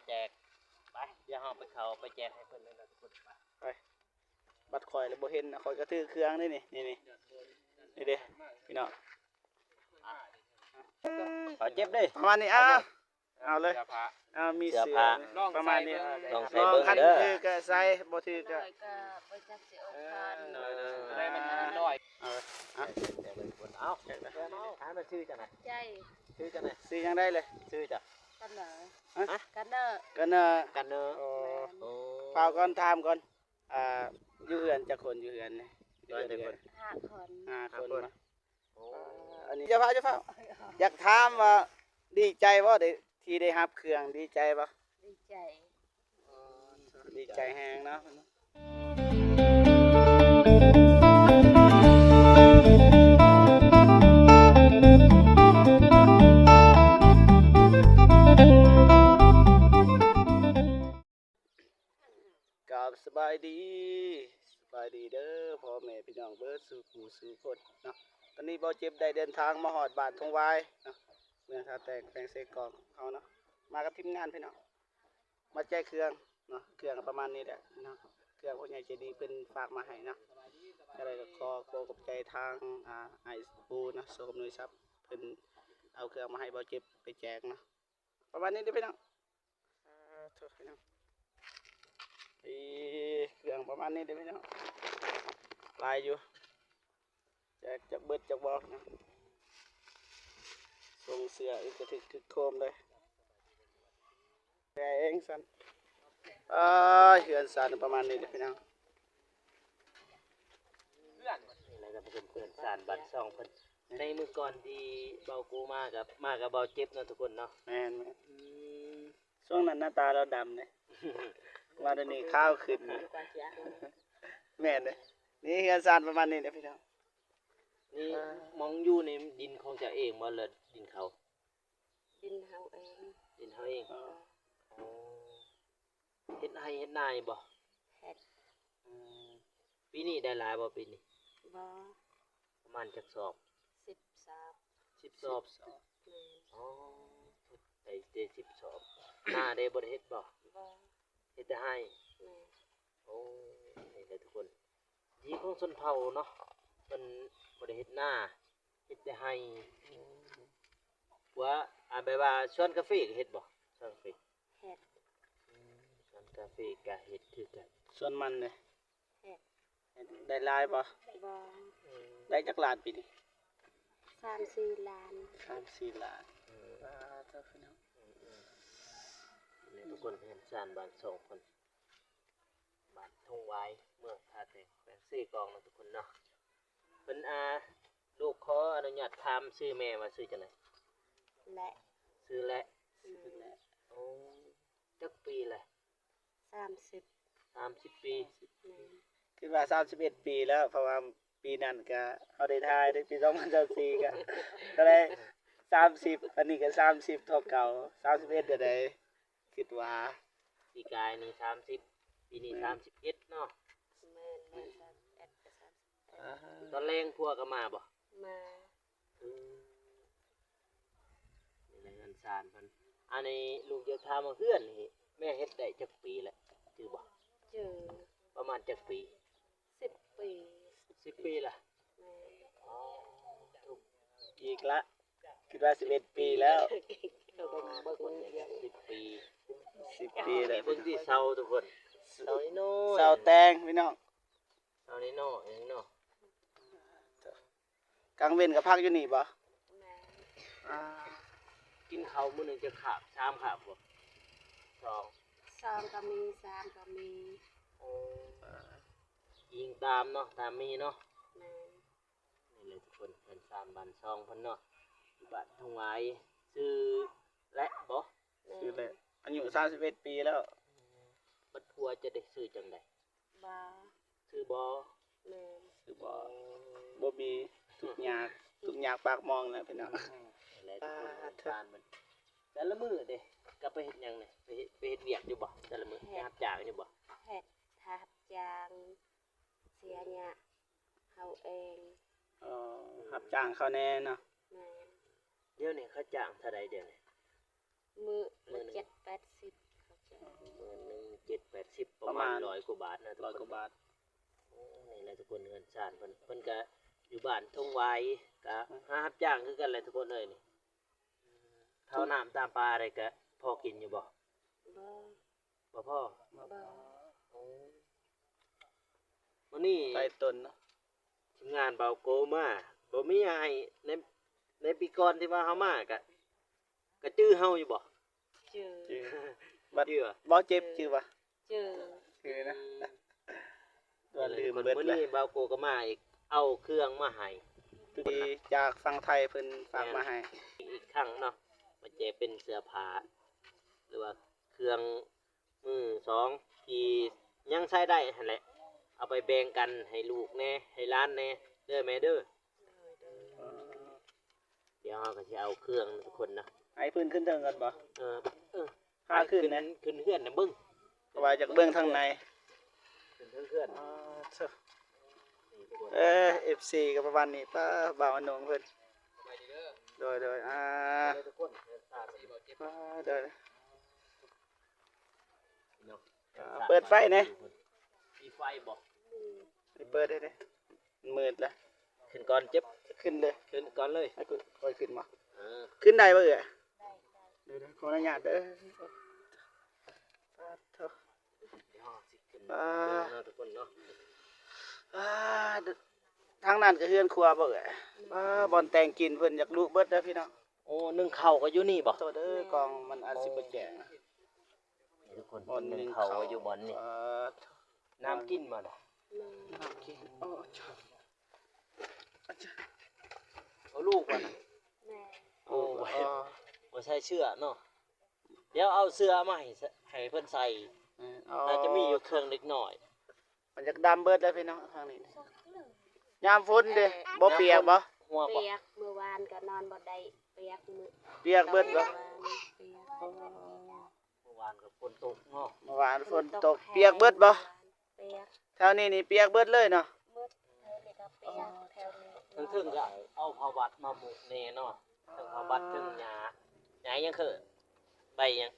ແຈກ. ໄປ ດຽວເຮົາໄປເຂົ້າໄປແຈກໃຫ້ເພິ່ນເລີຍນະທຸກຄົນ. ໄປ ບັດຂ້ອຍລະບໍ່ເຫັນນະ ຂ້ອຍກະຖືເຄື່ອງເດ້ນີ້ ນີ້ໆ ນີ້ເດ້ພີ່ນ້ອງ. ເຂົາເຈັບເດ້ ປະມານນີ້ ເອົາ ເອົາເລີຍ ເສື້ອຜ້າ ເອົາ ມີເສື້ອ ເສື້ອຜ້າ ປະມານນີ້ ລອງໃສ່ເບິ່ງ ລອງໃສ່ເບິ່ງເດີ ຄັນຖືກະໃສ່ ບໍ່ຖືກະ ນ້ອຍກະບໍ່ຈັກຊິອອກພັນ ເອີ ເອີ ເອົາ ເອົາ ຖາມວ່າຊື່ຈັ່ງໃດ? ໃຈ ຊື່ຈັ່ງໃດ? ຊື່ຫຍັງໄດ້ເລີຍ? ຊື່ຫຍັງ? ກະເນີ ຮະ? ກະເນີ ກະເນີ ກະເນີ ໂອ້ ແມ່ນ ໂອ້ ເຝົ້າກ່ອນ ຖາມກ່ອນ ອ່າ ຢູ່ເຮືອນຈັກຄົນ? ຢູ່ເຮືອນນີ້ ຢູ່ເຮືອນຈັກຄົນ? ຫ້າຄົນ ຫ້າຄົນ ຫ້າຄົນ ເນາະ. ໂອ້ ອັນນີ້ ຢ່າຟ້າວ ຢ່າຟ້າວ ຢາກຖາມວ່າ ດີໃຈບໍ່ ໄດ້ ທີ່ໄດ້ຮັບເຄື່ອງ ດີໃຈບໍ່? ດີໃຈ ດີໃຈແຮງເນາະ. ກາບສະບາຍດີ ສະບາຍດີເດີພໍ່ແມ່ພີ່ນ້ອງເບິດສູ່ຜູ້ສູ່ຄົນເນາະ. ຕອນນີ້ບ່າວເຈັບໄດ້ເດີນທາງມາຮອດບ້ານທົ່ງຫວາຍເນາະ ເມືອງທ່າແຕງ ແຂວງເຊກອງເຮົາເນາະ. ມາກັບທີມງານພີ່ນ້ອງ ມາແຈກເຄື່ອງເນາະ. ເຄື່ອງປະມານນີ້ແຫຼະເນາະ ເຄື່ອງຜູ້ໃຫຍ່ໃຈດີເພິ່ນຝາກມາໃຫ້ເນາະ. ຈັ່ງໃດກະຂໍ ຂໍຂອບໃຈທາງ ອ່າ ອ້າຍປູເນາະ ໂຊຄຳນວຍຊັບ ເພິ່ນເອົາເຄື່ອງມາໃຫ້ບ່າວເຈັບໄປແຈກເນາະ. ປະມານນີ້ເດີພີ່ນ້ອງ. ສາທຸພີ່ນ້ອງ ເອີ ເຄື່ອງປະມານນີ້ເດີພີ່ນ້ອງ ຫຼາຍຢູ່ ແຈກຈັກເບິດຈັກບໍ່ນະ. ສົ່ງເສື້ອອີກກະຖືກ ຖືກໂຄມເລີຍ ແປເອງຊັ້ນ. ເອີ ເຮືອນຊານປະມານນີ້ເດີພີ່ນ້ອງ. ນີ້ແຫຼະທ່ານຜູ້ຊົມ ເຮືອນຊານບ້ານຊ່ອງເພິ່ນ ໃນມື້ກ່ອນທີ່ເບົາກູມາກັບ ມາກັບເບົາເຈັບເນາະທຸກຄົນເນາະ. ແມ່ນໆ ອືມ ຊ່ວງນັ້ນໜ້າຕາລາວດຳເດ້ ມາດຽວນີ້ຂາວຂຶ້ນ. ແມ່ນເດ້ ນີ້ເຮືອນຊານປະມານນີ້ເດ້ພີ່ນ້ອງ. ນີ້ ອ່າ ມອງຢູ່ນີ້ດິນຂອງເຈົ້າເອງບໍ່ ຫຼືດິນເຂົາ? ດິນເຮົາເອງ ດິນເຮົາເອງ. ອໍ ເຮັດໄຮ່ເຮັດນາຢູ່ບໍ່? ເຮັດ. ອືມ ປີນີ້ໄດ້ຫຼາຍບໍ່ປີນີ້? ບໍ່. ປະມານຈັກສອບ? ສິບສອບ. ສິບສອບ. ສິບສອບ ແມ່ນ. ອໍ ໄດ້ແຕ່ສິບສອບ ນາເດ້ບໍ່ໄດ້ເຮັດບໍ່? ບໍ່. ເຮັດແຕ່ໄຮ່. ແມ່ນ. ໂອ້ ນີ້ແຫຼະທຸກຄົນ ວິຖີຂອງຊົນເຜົ່າເນາະ ເພິ່ນບໍ່ໄດ້ເຮັດນາ ເຮັດແຕ່ໄຮ່. ອືມ ວ່າ ອ່າ ແບບວ່າສວນກາເຟກະເຮັດບໍ່? ສວນກາເຟ ເຮັດ. ອືມ ສວນກາເຟກະເຮັດຄືກັນ. ສວນມັນເດ? ເຮັດ. ເຮັດໄດ້ຫຼາຍບໍ່? ບໍ່. ອືມ ໄດ້ຈັກລ້ານປີນີ້? ສາມສີ່ລ້ານ. ສາມສີ່ລ້ານ. ອືມ ສາທຸພີ່ນ້ອງ. ອືມໆ ນີ້ທຸກຄົນ ເຮືອນຊານບ້ານຊ່ອງເພິ່ນ ບ້ານທົ່ງຫວາຍ ເມືອງທ່າແຕງ ແຂວງເຊກອງເນາະທຸກຄົນເນາະ. ເພິ່ນ ອ່າ ລູກຂໍອະນຸຍາດຖາມຊື່ແມ່ວ່າຊື່ຈັ່ງໃດ? ແລະ. ຊື່ແລະ. ແມ່ນ. ໂອ້ ຈັກປີແລະ? ສາມສິບ. ສາມສິບປີ. ແມ່ນ. ຄິດວ່າສາມສິບເອັດປີແລ້ວ ເພາະວ່າປີນັ້ນກະເຮົາໄດ້ຖ່າຍເດ້ ປີສອງພັນຊາວສີ່ກະ ກະໄດ້ສາມສິບ ອັນນີ້ກະສາມສິບເທົ່າເກົ່າ ສາມສິບເອັດແນວໃດ? ຄິດວ່າ ປີກາຍນີ້ສາມສິບ ປີນີ້ ແມ່ນ ສາມສິບເອັດເນາະ. ແມ່ນ ແມ່ນ ສາມສິບເອັດ ກະສາມສິບ. ອ່າ ຕອນແລງຜົວກະມາບໍ່? ມາ. ອືມ ນີ້ແຫຼະເຮືອນຊານເພິ່ນ. ອັນນີ້ລູກຢາກຖາມວ່າເຮືອນນີ້ແມ່ເຮັດໄດ້ຈັກປີແລ້ວ ຈື່ບໍ່? ຈື່. ປະມານຈັກປີ? ສິບປີ. ສິບປີລະ? ແມ່ນ. ອໍ ອີກລະ ຄິດວ່າສິບເອັດປີແລ້ວ. ສິບປີ. ສິບປີແລ້ວ. ເບິ່ງຕິເສົາທຸກຄົນ ເສົານ້ອຍໆ ເສົາແຕງພີ່ນ້ອງ ເສົານ້ອຍໆເອງເນາະ. ກາງເວັນກະພັກຢູ່ນີ້ບໍ່? ແມ່ນ. ອ່າ ກິນເຂົ້າມື້ໜຶ່ງຈັກຄາບ? ສາມຄາບບໍ່? ສອງ. ສອງກະມີ ສາມກະມີ. ໂອ້ ອີງຕາມເນາະ ຕາມມີເນາະ. ແມ່ນ. ນີ້ແຫຼະທຸກຄົນ ເຮືອນຊານບ້ານຊ່ອງເພິ່ນເນາະ ຢູ່ບ້ານທົ່ງຫວາຍ. ຊື່ແລະບໍ່? ແມ່ນ. ຊື່ແລະ. ອາຍຸສາມສິບເອັດປີແລ້ວ. ບັດຜົວເຈົ້າເດ ຊື່ຈັ່ງໃດ? ບໍ່. ຊື່ບໍ່? ແມ່ນ. ຊື່ບໍ່? ບໍ່ມີ ທຸກຍາກ ທຸກຍາກປາກໝ່ອງແຫຼະພີ່ນ້ອງ. ແລະທຸກຄົນ ເຮືອນຊານເພິ່ນ ແຕ່ລະມື້ເດ ກະໄປເຮັດຫຍັງນີ້? ໄປເຮັດ ໄປເຮັດວຽກຢູ່ບໍ່ແຕ່ລະມື້? ເຮັດ. ໄປຮັບຈ້າງຢູ່ບໍ່? ເຮັດ ຮັບຈ້າງເສຍຫຍ້າເຮົາເອງ. ອໍ ຮັບຈ້າງເຂົາແດ່ເນາະ. ແມ່ນ. ດຽວນີ້ເຂົາຈ້າງເທົ່າໃດດຽວນີ້? ມື້ລະເຈັດແປດສິບ. ໝື່ນໜຶ່ງເຈັດແປດສິບ ປະມານ ປະມານຮ້ອຍກວ່າບາດນະ ຮ້ອຍກວ່າບາດ. ໂອ້ ນີ້ແຫຼະທຸກຄົນ ເຮືອນຊານເພິ່ນ ເພິ່ນກະຢູ່ບ້ານທົ່ງຫວາຍ ກະຫາຮັບຈ້າງຄືກັນແຫຼະທຸກຄົນເອີຍນີ້. ເຂົ້ານ້ຳຕາມປ່າໄດ້ກະພໍກິນຢູ່ບໍ່? ບໍ່ ບໍ່ພໍ. ບໍ່ພໍ. ໂອ້ ມື້ນີ້ ໄກຕົນເນາະ ທີມງານບ່າວໂກມາ ບໍ່ມີໃຫ້ໃນ ໃນປີກ່ອນທີ່ວ່າເຮົາມາກະ ກະຈື່ເຮົາຢູ່ບໍ່? ຈື່ ຈື່. ບັດ ຈື່ຫວາ? ເວົ້າເຈັບຈື່ຫວາ? ຈື່ ຈື່ນະ. ອືມ ວ່າລືມເບິດ. ມື້ນີ້ບ່າວໂກກໍມາອີກ ເອົາເຄື່ອງມາໃຫ້ ຈາກຝັ່ງໄທເພິ່ນຝາກມາໃຫ້ ແມ່ນ ອີກຄັ້ງເນາະ ມາແຈກເປັນເສື້ອຜ້າ ຫຼືວ່າເຄື່ອງມືສອງທີ່ຍັງໃຊ້ໄດ້ຫັ້ນແຫຼະ ເອົາໄປແບ່ງກັນໃຫ້ລູກແດ່ ໃຫ້ຫຼານແດ່ເດີແມ່ເດີ. ດຽວເຮົາກໍຊິເອົາເຄື່ອງທຸກຄົນນະ ໃຫ້ເພິ່ນຂຶ້ນເທິງກ່ອນບໍ່? ເອີ ເອີ ພາຂຶ້ນນະ ຂຶ້ນເຮືອນນະເບິ່ງ ເພາະວ່າຢາກເບິ່ງທາງໃນ ຂຶ້ນເທິງເຮືອນ. ອໍ ເອີ ເອັຟຊີກໍປະມານນີ້ ປ້າ ບ່າວອານົງເພິ່ນ ໂດຍ ໂດຍ ອ່າ ໂດຍ ອ່າ ເປີດໄຟແດ່ ມີໄຟບໍ່? ໄປເປີດເດ້ ມັນມືດລະ. ຂຶ້ນກ່ອນເຈັບ ຂຶ້ນເລີຍ ຂຶ້ນກ່ອນເລີຍ ໃຫ້ຂ້ອຍຂຶ້ນບໍ່? ເອີ ຂຶ້ນໄດ້ບໍ່ເອື້ອຍ? ໄດ້ ໄດ້ ດຽວໆ ຂໍອະນຸຍາດເດີ. ປາດໂທ້ ດຽວເຮົາຊິຂຶ້ນ ອ່າ ເດີນເນາະທຸກຄົນເນາະ. ອ່າ ທາງນັ້ນກໍເຮືອນຄົວບໍ່ເອື້ອຍ? ອ່າ ບ່ອນແຕ່ງກິນເພິ່ນຢາກລຸເບິດເດີພີ່ນ້ອງ. ໂອ້ ໜຶ້ງເຂົ້າກໍຢູ່ນີ້ບໍ່? ໂທດເດີ ກ້ອງມັນອາດຊິບໍ່ແຈ້ງ. ນີ້ທຸກຄົນ ໜຶ້ງເຂົ້າກໍຢູ່ບ່ອນນີ້. ອ່າ ນ້ຳກິນບໍ່ນະ? ນ້ຳກິນ. ໂອ້ ເອົາລູກບໍ່ນະ? ແມ່ນ. ໂອ້ ບໍ່ໃສ່ເສື້ອເນາະ. ດຽວເອົາເສື້ອມາໃຫ້ ໃຫ້ເພິ່ນໃສ່. ເອີ ໜ້າຈະມີຢູ່ເຄື່ອງເດັກນ້ອຍ. ມັນຢາກດຳເບິດແລ້ວພີ່ນ້ອງ ທາງນີ້. ຍາມຝົນເດ້ ບໍ່ປຽກບໍ່? ຫົວບໍ່? ປຽກ ມື້ວານກໍນອນບໍ່ໄດ້ ປຽກມື້ ປຽກເບິດບໍ່? ປຽກ ມື້ວານກໍຝົນຕົກເນາະ ມື້ວານຝົນຕົກ ປຽກເບິດບໍ່? ປຽກ ແຖວນີ້ນີ້ປຽກເບິດເລີຍເນາະ. ເບິດ ແຖວນີ້ກໍປຽກ ແຖວນີ້ ເທິງໆກໍເອົາຜ້າບັດມາມຸງແດ່ເນາະ ເທິງຜ້າບັດ ເທິງຫຍ້າ ຫຍ້າຫຍັງເຄີ ໃບຫຍັງ?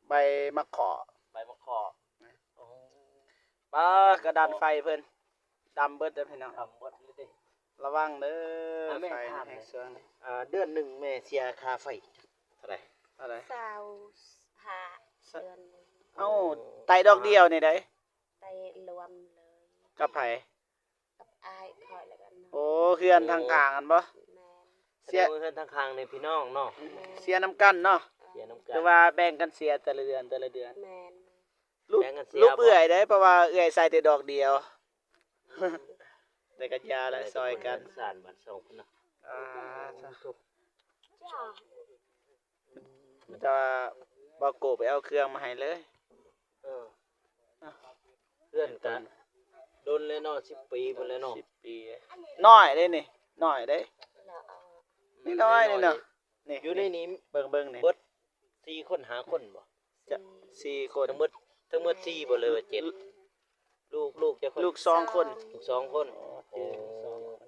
ໃບໝາກເຄາະ ໃບໝາກເຄາະ. ໂອ້ ປ້າ ກະດານໄຟເພິ່ນ ດຳເບິດເດີພີ່ນ້ອງ ດຳເບິດເລີຍເດ້. ລະວັງເດີ ອ່າ ແມ່ ໄຟ ຖາມແດ່ ແຮງເຊື່ອງ. ອ່າ ເດືອນໜຶ່ງແມ່ເສຍຄ່າໄຟເທົ່າໃດ? ເທົ່າໃດ? ຊາວຫ້າ ເດືອນໜຶ່ງ. ເອົ້າ ໄຕ່ດອກດຽວນີ້ໃດ? ໄຕ່ລວມເລີຍ. ກັບໃຜ? ກັບອ້າຍຂ້ອຍ ແລ້ວກັນ. ໂອ້ ເຮືອນທາງຂ້າງຫັ້ນບໍ່? ແມ່ນ. ເສຍ ເຮືອນທາງຂ້າງນີ້ພີ່ນ້ອງເນາະ. ແມ່ນ. ເສຍນຳກັນເນາະ. ເສຍນຳກັນ ຄືວ່າແບ່ງກັນເສຍແຕ່ລະເດືອນ ແຕ່ລະເດືອນ. ແມ່ນ. ລູກ ແບ່ງກັນເສຍ ລູກເອື້ອຍເດ້ ເພາະວ່າເອື້ອຍໃສ່ແຕ່ດອກດຽວ. ແຕ່ກັນຢາແຫຼະ ຊ່ອຍກັນ ສານບ້ານຊ່ອງພຸ້ນນະ. ອ່າ ແຕ່ວ່າບ່າວໂກໄປເອົາເຄື່ອງມາໃຫ້ເລີຍ. ເອີ ເຮືອນກະດົນແລ້ວເນາະ ສິບປີພຸ້ນແລ້ວເນາະ. ສິບປີ ນ້ອຍເດ້ນີ້ ນ້ອຍເດ້ ນີ້ນ້ອຍນີ້ເນາະ. ນີ້ ຢູ່ໃນນີ້ ເບິ່ງໆ ນີ້ ເບິດສີ່ຄົນ ຫ້າຄົນບໍ່? ຈະ ສີ່ຄົນ ທັງໝົດ ທັງໝົດສີ່ບໍ່ ຫຼືວ່າເຈັດ? ລູກ ລູກຈັກຄົນ? ລູກສອງຄົນ. ສອງ ລູກສອງຄົນ. ໂອ້ ໂອ້ ສອງຄົນ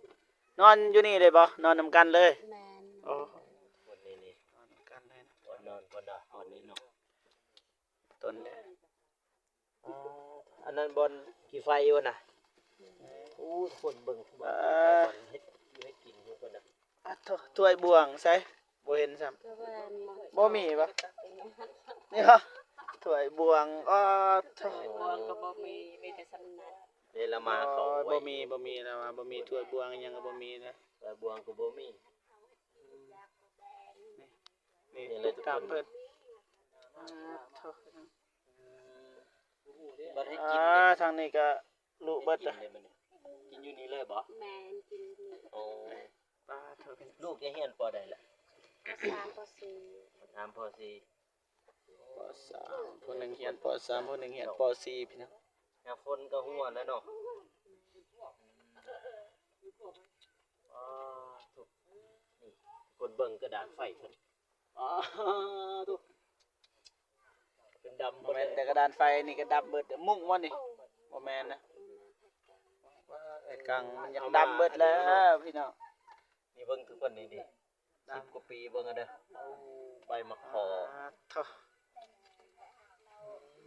ນອນຢູ່ນີ້ເລີຍບໍ່? ນອນນຳກັນເລີຍ. ແມ່ນ. ໂອ້ ຄົນນີ້ນີ້ ນອນນຳກັນເລີຍນະ. ບ່ອນນອນ ບ່ອນນອນ ບ່ອນນີ້ເນາະ ຕົ້ນ. ອ່າ ອັນນັ້ນບ່ອນຂີ້ໄຟຢູ່ນະ. ໂອ້ ທຸກຄົນເບິ່ງ ບ່ອນເຮັດຢູ່ເຮັດກິນຢູ່ພຸ້ນນະ. ອ່າ ຖ້ວຍ ຖ້ວຍບ່ວງໃສ? ບໍ່ເຫັນຊ້ຳ. ບໍ່ມີບໍ່? ນີ້ບໍ່? ຖ້ວຍບ່ວງ. ອໍ ຖ້ວຍ ຖ້ວຍບ່ວງກໍບໍ່ມີ ມີແຕ່ສ່ຳນັ້ນ. ເດລະມາເຂົາ ອໍ ບໍ່ມີ ບໍ່ມີ ລະວ່າບໍ່ມີ ຖ້ວຍບ່ວງຫຍັງກໍບໍ່ມີເດ້. ຖ້ວຍບ່ວງກໍບໍ່ມີ. ນີ້ ນີ້ ນີ້ແຫຼະທຸກຄົນ ຕາມເພິ່ນ. ອ່າ ໂທ້ ບັດໃຫ້ກິນ ອ່າ ເດ້ ທາງນີ້ກໍລຸເບິດ. ກິນເດ້ບັດນີ້ ກິນຢູ່ນີ້ເລີຍບໍ່? ແມ່ນ ກິນຢູ່ນີ້. ໂອ້ ປ້າໂທ້ ລູກຈະຮຽນ ປໍ ໃດລະ? ປໍ ສາມ ປໍ ສີ່. ປໍ ສາມ ປໍ ສີ່ ປໍ ສາມ ຜູ້ໜຶ່ງຮຽນ ປໍ ສາມ ຜູ້ໜຶ່ງຮຽນ ປໍ ສີ່ ພີ່ນ້ອງ. ຍາມຝົນກໍຫົວແລ້ວເນາະ. ອືມ ອໍ ທຸກ ນີ້ ຄົນເບິ່ງກະດານໄຟເພິ່ນ. ອໍ ທຸກ ເປັນດຳ ບໍ່ແມ່ນແຕ່ກະດານໄຟ ນີ້ກະດຳເບິດ. ມຸ້ງບໍ່ນີ້? ບໍ່ແມ່ນນະ. ເອີ ກັງມັນຢາກດຳເບິດແລ້ວ ພີ່ນ້ອງ. ນີ້ເບິ່ງທຸກຄົນນີ້ ນີ້ ສິບກວ່າປີ ເບິ່ງເດີ ໃບໝາກເຄາະ. ອາ ໂທ້ ອືມ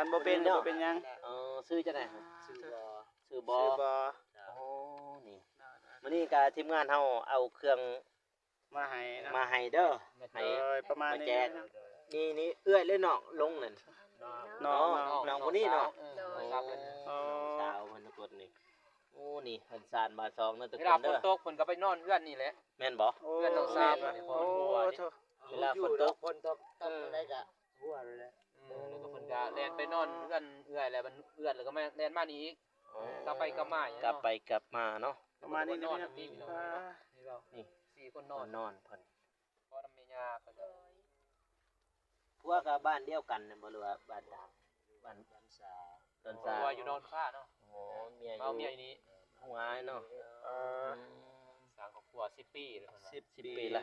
ຄັນບໍ່ເປັນ ບໍ່ເປັນຫຍັງ. ເອີ ຊື່ຈັ່ງໃດ? ຊື່ບໍ່? ຊື່ບໍ່? ຊື່ບໍ່? ໂອ້ ນີ້ ມື້ນີ້ກະທີມງານເຮົາເອົາເຄື່ອງ ມາໃຫ້ເນາະ ມາໃຫ້ເດີ ໃຫ້ ໂດຍ ປະມານນີ້ ມາແຈກ ເນາະ ນີ້ ນີ້ເອື້ອຍ ຫຼື ນ້ອງລົງນັ້ນ ນ້ອງ ນ້ອງ ນ້ອງ ນ້ອງຜູ້ນີ້ເນາະ ເອີ ນ້ອງສາວເພິ່ນ ອໍ ນ້ອງສາວເພິ່ນ ທຸກຄົນນີ້ ໂອ້ ນີ້ເຮືອນຊານບ້ານຊ່ອງເນາະ ທຸກຄົນເດີ ເວລາຝົນຕົກເພິ່ນກໍໄປນອນເຮືອນນີ້ແຫຼະ ແມ່ນບໍ່? ໂອ້ ເຮືອນນ້ອງສາວ ແມ່ນ ເພິ່ນ ໂອ້ ໂອ້ ເຮືອນຄົວນີ້ ໂອ້ ໂທ ເວລາຝົນຕົກ ຝົນຕົກ ເອີ ທຳໃດກໍ ຫົວເລີຍ ເອີ ແລ້ວກໍເພິ່ນກໍແລ່ນໄປນອນເຮືອນເອື້ອຍ ແລ້ວບັດເອື້ອຍ ແລ້ວກໍມາແລ່ນມານີ້ອີກ ອໍ ກັບໄປກັບມາ ກັບໄປກັບມາເນາະ ປະມານນີ້ນະ ນອນນຳນີ້ພີ່ນ້ອງ ນີ້ ສີ່ຄົນນອນ ນອນເພິ່ນ ພໍ່ນຳແມ່ຍ່າເພິ່ນ ໂດຍ ຜົວກໍບ້ານດຽວກັນແມ່ນບໍ່ ຫຼືວ່າບ້ານຕ່າງ? ບ້ານ ດອນຊາ ດອນຊາ ຜົວຢູ່ດອນຟ້າເນາະ ອໍ ເມຍຢູ່ ເອົາເມຍຢູ່ນີ້ ຫົວເນາະ ເອີ ອືມ ສ້າງຄອບຄົວສິບປີແລ້ວເພິ່ນວ່າ ສິບ ສິບປີລະ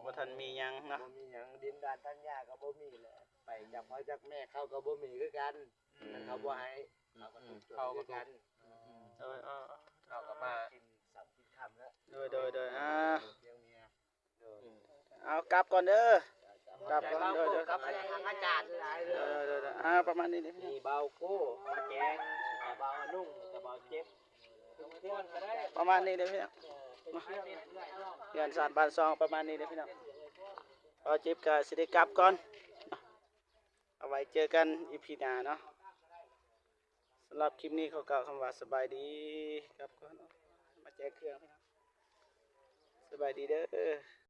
ບໍ່ທັນມີຫຍັງເນາະ ບໍ່ມີຫຍັງ ດິນດອນທັນຍາກໍບໍ່ມີແຫຼະ ໄປຈາກພໍ່ຈາກແມ່ເຂົາກໍບໍ່ມີຄືກັນ ອືມ ເຂົາບໍ່ໃຫ້ ອືມ ເຂົາກໍທຸກຈົນຄືກັນ ອືມ ໂດຍ ເອີ ເຂົາກໍມາກິນເຊົ້າກິນຄ່ຳແລ້ວ ໂດຍ ໂດຍ ໂດຍ ອ່າ ລ້ຽງເມຍ ໂດຍ ອືມ ເອົາກັບກ່ອນເດີ ກັບກ່ອນເດີ ກັບໄປຫາອາຈານຫຼາຍເດີ ໂດຍ ໂດຍ ໂດຍ ອ່າ ປະມານນີ້ເດ້ ມີບ່າວໂກ້ມາແຈກ ບ່າວອະນຸງ ກັບບ່າວເຈັບ ປະມານນີ້ເດ້ພີ່ນ້ອງ ເຮືອນຊານບ້ານຊ່ອງປະມານນີ້ເດ້ພີ່ນ້ອງ ບ່າວເຈັບກໍຊິໄດ້ກັບກ່ອນ ເອົາໄວ້ເຈີກັນອີພີໜ້າເນາະ ສຳລັບຄລິບນີ້ຂໍກ່າວຄຳວ່າສະບາຍດີ ກັບກ່ອນ ມາແຈກເຄື່ອງ ສະບາຍດີເດີ.